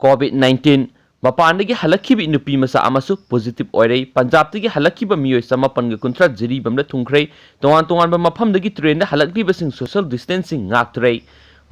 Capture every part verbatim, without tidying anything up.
COVID nineteen, ꯃꯄꯥꯟꯗꯒꯤ ꯍꯜꯂꯛꯈꯤꯕ ꯅꯨꯄꯤ ꯃꯆꯥ ꯑꯃꯁꯨ positive ꯑꯣꯏꯔꯦ꯫ ꯄꯟꯖꯥꯕꯇꯒꯤ ꯍꯜꯂꯛꯈꯤꯕ ꯃꯤꯑꯣꯏ ꯆꯃꯥꯄꯟꯒ ꯀꯨꯟꯊ꯭ꯔꯥ ꯖꯤꯔꯤꯕꯥꯝꯗ ꯊꯨꯡꯈ꯭ꯔꯦ꯫ ꯇꯣꯉꯥꯟ ꯇꯣꯉꯥꯟꯕ ꯃꯐꯝꯗꯒꯤ train ꯗ ꯍꯜꯂꯛꯂꯤꯕꯁꯤꯡ social distancing ꯉꯥꯛꯇ꯭ꯔꯦ꯫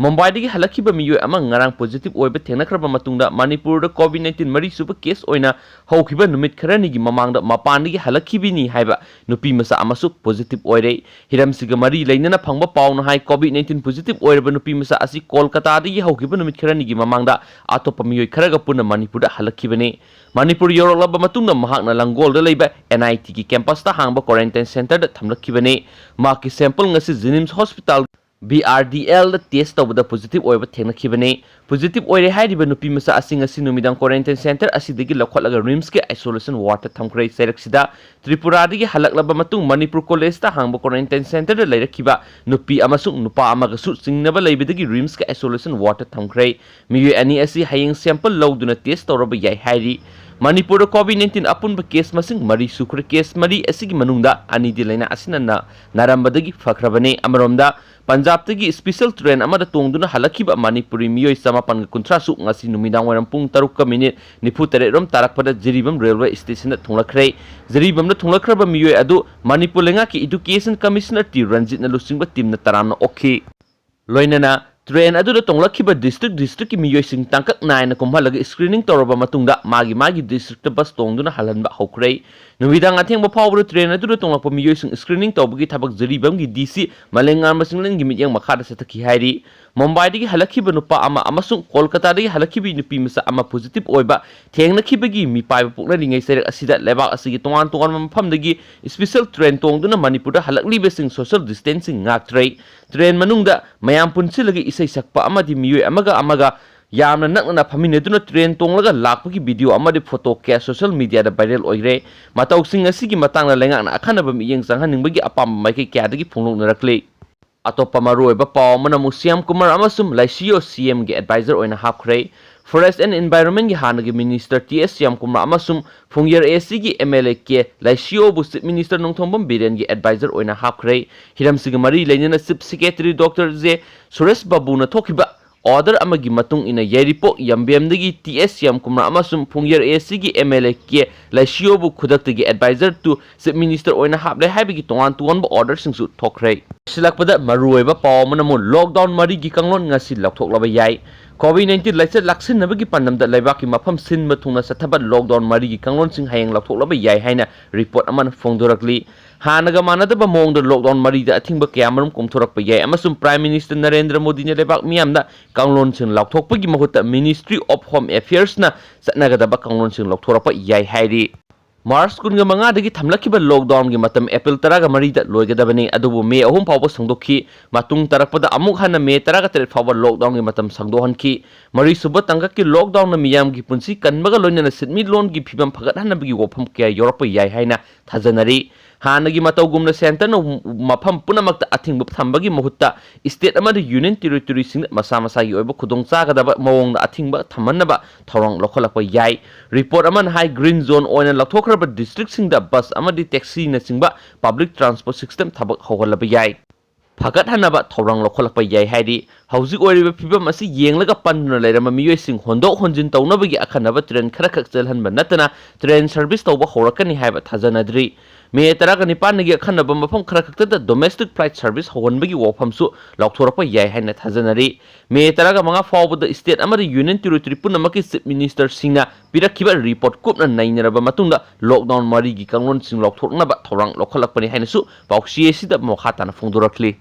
ꯃꯨꯝꯕꯥꯏꯗꯒꯤ ꯍꯜꯂꯛꯈꯤꯕ ꯃꯤꯑꯣꯏ ꯑꯃ ꯉꯔꯥꯡ positive ꯑꯣꯏꯕ ꯊꯦꯡꯅꯈ꯭ꯔꯕ ꯃꯇꯨꯡꯗ ꯃꯅꯤꯄꯨꯔꯗ COVID nineteen ꯃꯔꯤ ꯁꯨꯕ case ꯑꯣꯏꯅ ꯍꯧꯈꯤꯕ ꯅꯨꯃꯤꯠ ꯈꯔꯅꯤꯒꯤ ꯃꯃꯥꯡꯗ ꯃꯄꯥꯟꯗꯒꯤ ꯍꯜꯂꯛꯈꯤꯕꯅꯤ ꯍꯥꯏꯕ ꯅꯨꯄꯤ ꯃꯆꯥ ꯑꯃꯁꯨ positive ꯑꯣꯏꯔꯦ꯫ ꯍꯤꯔꯝꯁꯤꯒ ꯃꯔꯤ ꯂꯩꯅꯅ ꯐꯪꯕ ꯄꯥꯎꯅ ꯍꯥꯏ, COVID nineteen positive ꯑꯣꯏꯔꯕ ꯅꯨꯄꯤ ꯃꯆꯥ ꯑꯁꯤ ꯀꯣꯜꯀꯇꯥꯗꯒꯤ ꯍꯧꯈꯤꯕ ꯅꯨꯃꯤꯠ ꯈꯔꯅꯤꯒꯤ ꯃꯃꯥꯡꯗ ꯑꯇꯣꯞꯄ ꯃꯤꯑꯣꯏ ꯈꯔꯒ ꯄꯨꯟꯅ ꯃꯅꯤꯄꯨꯔꯗ ꯍꯜꯂꯛꯈꯤꯕꯅꯤ꯫ ꯃꯅꯤꯄꯨꯔ ꯌꯧꯔꯛꯂꯕ ꯃꯇꯨꯡꯗ ꯃꯍꯥꯛꯅ ꯂꯪꯒꯣꯜꯗ ꯂꯩꯕ N I T ꯒꯤ campus ꯇ ꯍꯥꯡꯕ quarantine center ꯗ ꯊꯝꯂꯛꯈꯤꯕꯅꯤ꯫ ꯃꯍꯥꯛꯀꯤ sample ꯉꯁꯤ JNIMS hospital, B R D L ꯗ test ꯇꯧꯕꯗ positive ꯑꯣꯏꯕ ꯊꯦꯡꯅꯈꯤꯕꯅꯤ꯫ Positive ꯑꯣꯏꯔꯦ ꯍꯥꯏꯔꯤꯕ ꯅꯨꯄꯤ ꯃꯆꯥ ꯑꯁꯤ ꯉꯁꯤ ꯅꯨꯃꯤꯗꯥꯡ quarantine center ꯑꯁꯤꯗꯒꯤ ꯂꯧꯈꯠꯂꯒ RIMS ꯀꯤ isolation ward ꯇ ꯊꯝꯈ꯭ꯔꯦ꯫ ꯆꯩꯔꯛꯁꯤꯗ ꯇ꯭ꯔꯤꯄꯨꯔꯥꯗꯒꯤ ꯍꯜꯂꯛꯂꯕ ꯃꯇꯨꯡ ꯃꯅꯤꯄꯨꯔ college ꯇ ꯍꯥꯡꯕ quarantine center ꯗ ꯂꯩꯔꯛꯈꯤꯕ ꯅꯨꯄꯤ ꯑꯃꯁꯨꯡ ꯅꯨꯄꯥ ꯑꯃꯒꯁꯨ ꯆꯤꯡꯅꯕ ꯂꯩꯕꯗꯒꯤ RIMS ꯀꯤ isolation ward ꯇ ꯊꯝꯈ꯭ꯔꯦ꯫ ꯃꯤꯑꯣꯏ ꯑꯅꯤ ꯑꯁꯤ ꯍꯌꯦꯡ sample ꯂꯧꯗꯨꯅ test ꯇꯧꯔꯕ ꯌꯥꯏ ꯍꯥꯏꯔꯤ꯫ ꯃꯅꯤꯄꯨꯔꯗ COVID nineteen ꯑꯄꯨꯟꯕ case ꯃꯁꯤꯡ ꯃꯔꯤ ꯁꯨꯈ꯭ꯔꯦ꯫ Case ꯃꯔꯤ ꯑꯁꯤꯒꯤ ꯃꯅꯨꯡꯗ ꯑꯅꯤꯗꯤ ꯂꯥꯏꯅꯥ ꯑꯁꯤꯅ ꯅ-, ꯅꯥꯔꯝꯕꯗꯒꯤ ꯐꯈ꯭ꯔꯕꯅꯤ꯫ ꯑꯃꯔꯣꯝꯗ, ꯄꯟꯖꯥꯕꯇꯒꯤ special train ꯑꯃꯗ ꯇꯣꯡꯗꯨꯅ ꯍꯜꯂꯛꯈꯤꯕ ꯃꯅꯤꯄꯨꯔꯤ ꯃꯤꯑꯣꯏ ꯆꯃꯥꯄꯟꯒ ꯀꯨꯟꯊ꯭ꯔꯥꯁꯨ ꯉꯁꯤ ꯅꯨꯃꯤꯗꯥꯡ ꯋꯥꯏꯔꯝ ꯄꯨꯡ ꯇꯔꯨꯛꯀ minute ꯅꯤꯐꯨ ꯇꯔꯦꯠ ꯔꯣꯝ ꯇꯥꯔꯛꯄꯗ ꯖꯤꯔꯤꯕꯥꯝ railway station ꯗ ꯊꯨꯡꯂꯛꯈ꯭ꯔꯦ꯫ ꯖꯤꯔꯤꯕꯥꯝꯗ ꯊꯨꯡꯂꯛꯈ꯭ꯔꯕ ꯃꯤꯑꯣꯏ ꯑꯗꯨ ꯃꯅꯤꯄꯨꯔ ꯂꯩꯉꯥꯛꯀꯤ Education Commissioner ꯇꯤ ꯔꯟꯖꯤꯠꯅ ꯂꯨꯆꯤꯡꯕ team ꯅ ꯇꯔꯥꯝꯅ ꯑꯣꯛꯈꯤ꯫ ꯂꯣꯏꯅꯅ train ꯑꯗꯨꯗ ꯇꯣꯡꯂꯛꯈꯤꯕ district district ꯀꯤ ꯃꯤꯑꯣꯏꯁꯤꯡ ꯇꯥꯡꯀꯛ ꯅꯥꯏꯅ ꯀꯨꯝꯍꯜꯂꯒ screening ꯇꯧꯔꯕ ꯃꯇꯨꯡꯗ ꯃꯥꯒꯤ ꯃꯥꯒꯤ district ꯇ bus ꯇꯣꯡꯗꯨꯅ ꯍꯜꯍꯟꯕ ꯍꯧꯈ꯭ꯔꯦ꯫ ꯅꯨꯃꯤꯗꯥꯡ ꯑꯊꯦꯡꯕ ꯐꯥꯎꯕꯗ train ꯑꯗꯨꯗ ꯇꯣꯡꯂꯛꯄ ꯃꯤꯑꯣꯏꯁꯤꯡ screening ꯇꯧꯕꯒꯤ ꯊꯕꯛ ꯖꯤꯔꯤꯕꯥꯝꯒꯤ D C ꯃꯂꯦꯝꯉꯥꯟꯕ ꯁꯤꯡꯂꯦꯟꯒꯤ ꯃꯤꯠꯌꯦꯡ ꯃꯈꯥꯗ ꯆꯠꯊꯈꯤ ꯍꯥꯏꯔꯤ꯫ ꯃꯨꯝꯕꯥꯏꯗꯒꯤ ꯍꯜꯂꯛꯈꯤꯕ ꯅꯨꯄꯥ ꯑꯃ ꯑꯃꯁꯨꯡ ꯀꯣꯜꯀꯇꯥꯗꯒꯤ ꯍꯜꯂꯛꯈꯤꯕ ꯅꯨꯄꯤ ꯃꯆꯥ ꯑꯃ positive ꯑꯣꯏꯕ ꯊꯦꯡꯅꯈꯤꯕꯒꯤ ꯃꯤꯄꯥꯏꯕ ꯄꯣꯛꯅꯔꯤꯉꯩ ꯆꯩꯔꯛ ꯑꯁꯤꯗ ꯂꯩꯕꯥꯛ ꯑꯁꯤꯒꯤ ꯇꯣꯉꯥꯟ ꯇꯣꯉꯥꯟꯕ ꯃꯐꯝꯗꯒꯤ special train ꯇꯣꯡꯗꯨꯅ ꯃꯅꯤꯄꯨꯔꯗ ꯍꯜꯂꯛꯂꯤꯕꯁꯤꯡ social distancing ꯉꯥꯛꯇ꯭ꯔꯦ꯫ Train ꯃꯅꯨꯡꯗ ꯃꯌꯥꯝ ꯄꯨꯟꯁꯤꯜꯂꯒ ꯏꯁꯩ ꯁꯛꯄ ꯑꯃꯗꯤ ꯃꯤꯑꯣꯏ ꯑꯃꯒ ꯑꯃꯒ ꯌꯥꯝꯅ ꯅꯛꯅꯅ ꯐꯝꯃꯤꯟꯅꯗꯨꯅ train ꯇꯣꯡꯂꯒ ꯂꯥꯛꯄꯒꯤ video ꯑꯃꯗꯤ photo ꯀꯌꯥ social media ꯗ viral ꯑꯣꯏꯈ꯭ꯔꯦ꯫ ꯃꯇꯧꯁꯤꯡ ꯑꯁꯤꯒꯤ ꯃꯇꯥꯡꯗ ꯂꯩꯉꯥꯛꯅ ꯑꯈꯟꯅꯕ ꯃꯤꯠꯌꯦꯡ ꯆꯪꯍꯟꯅꯤꯡꯕꯒꯤ ꯑꯄꯥꯝꯕ ꯃꯥꯏꯀꯩ ꯀꯌꯥꯗꯒꯤ ꯐꯣꯡꯗꯣꯛꯅꯔꯛꯂꯤ꯫ ꯑꯇꯣꯞꯄ ꯃꯔꯨꯑꯣꯏꯕ ꯄꯥꯎ ꯑꯃꯅ ꯑꯃꯨꯛ ꯁ꯭ꯌꯥꯝ ꯀꯨꯃꯥꯔ ꯑꯃꯁꯨꯡ ꯂꯥꯏꯁꯤꯌꯣ C M ꯒꯤ advisor ꯑꯣꯏꯅ ꯍꯥꯞꯈ꯭ꯔꯦ꯫ Forest and Environment ꯒꯤ ꯍꯥꯟꯅꯒꯤ minister T S Shyam Kumar ꯑꯃꯁꯨꯡ ꯐꯨꯡꯌꯔ A C ꯒꯤ M L A K ꯂꯥꯏꯁꯤꯌꯣꯕꯨ Chief Minister Nongthombam ꯕꯤꯔꯦꯟꯒꯤ advisor ꯑꯣꯏꯅ ꯍꯥꯞꯈ꯭ꯔꯦ꯫ ꯍꯤꯔꯝꯁꯤꯒ ꯃꯔꯤ ꯂꯩꯅꯅ Chief Secretary Doctor J Suresh ꯕꯥꯕꯨꯅ ꯊꯣꯛꯈꯤꯕ Order ꯑꯃꯒꯤ ꯃꯇꯨꯡ ꯏꯟꯅ ꯌꯥꯏꯔꯤꯄꯣꯛ ꯌꯥꯝꯕꯦꯝꯗꯒꯤ ꯇꯤ ꯑꯦꯁ ꯌꯥꯝꯀꯨꯃꯥꯔ ꯑꯃꯁꯨꯡ ꯐꯨꯡꯌꯔ ꯑꯦ ꯁꯤꯒꯤ ꯑꯦꯝ ꯑꯦꯜ ꯑꯦ ꯀꯦ ꯂꯩꯁꯤꯌꯣꯕꯨ ꯈꯨꯗꯛꯇꯒꯤ advisor to chief minister ꯑꯣꯏꯅ ꯍꯥꯞꯂꯦ ꯍꯥꯏꯕꯒꯤ ꯇꯣꯉꯥꯟ ꯇꯣꯉꯥꯟꯕ orderꯁꯤꯡꯁꯨ ꯊꯣꯛꯈ꯭ꯔꯦ꯫ ꯁꯤꯜꯂꯛꯄꯗ ꯃꯔꯨꯑꯣꯏꯕ ꯄꯥꯎ ꯑꯃꯅ ꯑꯃꯨꯛ lockdown ꯃꯔꯤꯒꯤ ꯀꯥꯡꯂꯣꯟ ꯉꯁꯤ ꯂꯧꯊꯣꯛꯂꯕ ꯌꯥꯏ꯫ COVID nineteen ꯂꯥꯏꯆꯠ ꯂꯥꯛꯁꯤꯟꯅꯕꯒꯤ ꯄꯥꯟꯗꯝꯗ ꯂꯩꯕꯥꯛꯀꯤ ꯃꯐꯝ ꯁꯤꯟꯕ ꯊꯨꯡꯅ ꯆꯠꯊꯕ lockdown ꯃꯔꯤꯒꯤ ꯀꯥꯡꯂꯣꯟꯁꯤꯡ ꯍꯌꯦꯡ ꯂꯧꯊꯣꯛꯂꯕ ꯌꯥꯏ ꯍꯥꯏꯅ report ꯑꯃꯅ ꯐꯣꯡꯗꯣꯔꯛꯂꯤ꯫ ꯍꯥꯟꯅꯒ ꯃꯥꯟꯅꯗꯕ ꯃꯑꯣꯡꯗ lockdown ꯃꯔꯤꯗ ꯑꯊꯤꯡꯕ ꯀꯌꯥꯃꯔꯨꯝ ꯀꯣꯝꯊꯣꯔꯛꯄ ꯌꯥꯏ ꯑꯃꯁꯨꯡ Prime Minister ꯅꯔꯦꯟꯗ꯭ꯔ ꯃꯣꯗꯤꯅ ꯂꯩꯕꯥꯛ ꯃꯤꯌꯥꯝꯅ ꯀꯥꯡꯂꯣꯟꯁꯤꯡ ꯂꯥꯎꯊꯣꯛꯄꯒꯤ ꯃꯍꯨꯠꯇ Ministry of Home Affairsꯅ ꯆꯠꯅꯒꯗꯕ ꯀꯥꯡꯂꯣꯟꯁꯤꯡ ꯂꯧꯊꯣꯔꯛꯄ ꯌꯥꯏ ꯍꯥꯏꯔꯤ꯫ March ꯀꯨꯟꯃꯉꯥꯗꯒꯤ ꯊꯝꯂꯛꯈꯤꯕ lockdownꯒꯤ ꯃꯇꯝ April ꯇꯔꯥꯃꯔꯤꯗ ꯂꯣꯏꯒꯗꯕꯅꯤ, ꯑꯗꯨꯕꯨ May ꯑꯍꯨꯝ ꯐꯥꯎꯕ ꯁꯥꯡꯗꯣꯛꯈꯤ꯫ ꯃꯇꯨꯡ ꯇꯥꯔꯛꯄꯗ ꯑꯃꯨꯛ ꯍꯟꯅ May ꯇꯔꯥꯇꯔꯦꯠ ꯐꯥꯎꯕ lockdownꯒꯤ ꯃꯇꯝ ꯁꯥꯡꯗꯣꯛꯍꯟꯈꯤ꯫ ꯃꯔꯤꯁꯨꯕ ꯇꯥꯡꯀꯛꯀꯤ lockdownꯅ ꯃꯤꯌꯥꯝꯒꯤ ꯄꯨꯟꯁꯤ ꯀꯟꯕꯒ ꯂꯣꯏꯅꯅ ꯁꯤꯟꯃꯤꯠꯂꯣꯟꯒꯤ ꯐꯤꯕꯝ ꯐꯒꯠꯍꯟꯅꯕꯒꯤ ꯋꯥꯐꯝ ꯀꯌꯥ ꯌꯧꯔꯛꯄ ꯌꯥꯏ ꯍꯥꯏꯅ ꯊꯥꯖꯅꯔꯤ꯫ ꯍꯥꯟꯅꯒꯤ ꯃꯇꯧꯒꯨꯝꯅ centreꯅ ꯃꯐꯝ ꯄꯨꯝꯅꯃꯛꯇ ꯑꯊꯤꯡꯕ ꯊꯝꯕꯒꯤ ꯃꯍꯨꯠꯇ state ꯑꯃꯗꯤ union territoryꯁꯤꯡꯗ ꯃꯁꯥ ꯃꯁꯥꯒꯤ ꯑꯣꯏꯕ ꯈꯨꯗꯣꯡꯆꯥꯒꯗꯕ ꯃꯑꯣꯡꯗ ꯑꯊꯤꯡꯕ ꯊꯝꯍꯟꯅꯕ ꯊꯧꯔꯥꯡ ꯂꯧꯈꯠꯂꯛꯄ ꯌꯥꯏ꯫ Report ꯑꯃꯅ ꯍꯥꯏ, green zone ꯑꯣꯏꯅ ꯂꯧꯊꯣꯛꯈ꯭ꯔꯕ districtꯁꯤꯡꯗ bus ꯑꯃꯗꯤ taxiꯅꯆꯤꯡꯕ public transport system ꯊꯕꯛ ꯍꯧꯍꯜꯂꯕ ꯌꯥꯏ꯫ ꯐꯒꯠꯍꯟꯅꯕ ꯊꯧꯔꯥꯡ ꯂꯧꯈꯠꯂꯛꯄ ꯌꯥꯏ ꯍꯥꯏꯔꯤ꯫ ꯍꯧꯖꯤꯛ ꯑꯣꯏꯔꯤꯕ ꯐꯤꯕꯝ ꯑꯁꯤ ꯌꯦꯡꯂꯒ ꯄꯟꯗꯨꯅ ꯂꯩꯔꯝꯕ ꯃꯤꯑꯣꯏꯁꯤꯡ ꯍꯣꯟꯗꯣꯛ ꯍꯣꯟꯖꯤꯟ ꯇꯧꯅꯕꯒꯤ ꯑꯈꯟꯅꯕ train ꯈꯔꯈꯛ ꯆꯦꯜꯍꯟꯕ ꯅꯠꯇꯅ train service ꯇꯧꯕ ꯍꯧꯔꯛꯀꯅꯤ ꯍꯥꯏꯕ ꯊꯥꯖꯅꯗ꯭ꯔꯤ꯫ May ꯇꯔꯥꯒ ꯅꯤꯄꯥꯟꯗꯒꯤ ꯑꯈꯟꯅꯕ ꯃꯐꯝ ꯈꯔꯈꯛꯇꯗ domestic flight service ꯍꯧꯍꯟꯕꯒꯤ ꯋꯥꯐꯝꯁꯨ ꯂꯥꯎꯊꯣꯔꯛꯄ ꯌꯥꯏ ꯍꯥꯏꯅ ꯊꯥꯖꯅꯔꯤ꯫ May ꯇꯔꯥꯒ ꯃꯉꯥ ꯐꯥꯎꯕꯗ state ꯑꯃꯗꯤ union territory ꯄꯨꯝꯅꯃꯛꯀꯤ chief ministerꯁꯤꯡꯅ ꯄꯤꯔꯛꯈꯤꯕ report ꯀꯨꯞꯅ ꯅꯩꯅꯔꯕ ꯃꯇꯨꯡꯗ lockdown ꯃꯔꯤꯒꯤ ꯀꯥꯡꯂꯣꯟꯁꯤꯡ ꯂꯥꯎꯊꯣꯛꯅꯕ ꯊꯧꯔꯥꯡ ꯂꯧꯈꯠꯂꯛꯄꯅꯤ ꯍꯥꯏꯅꯁꯨ ꯄꯥꯎꯆꯦ ꯑꯁꯤꯗ ꯃꯈꯥ ꯇꯥꯅ ꯐꯣꯡꯗꯣꯔꯛꯂꯤ꯫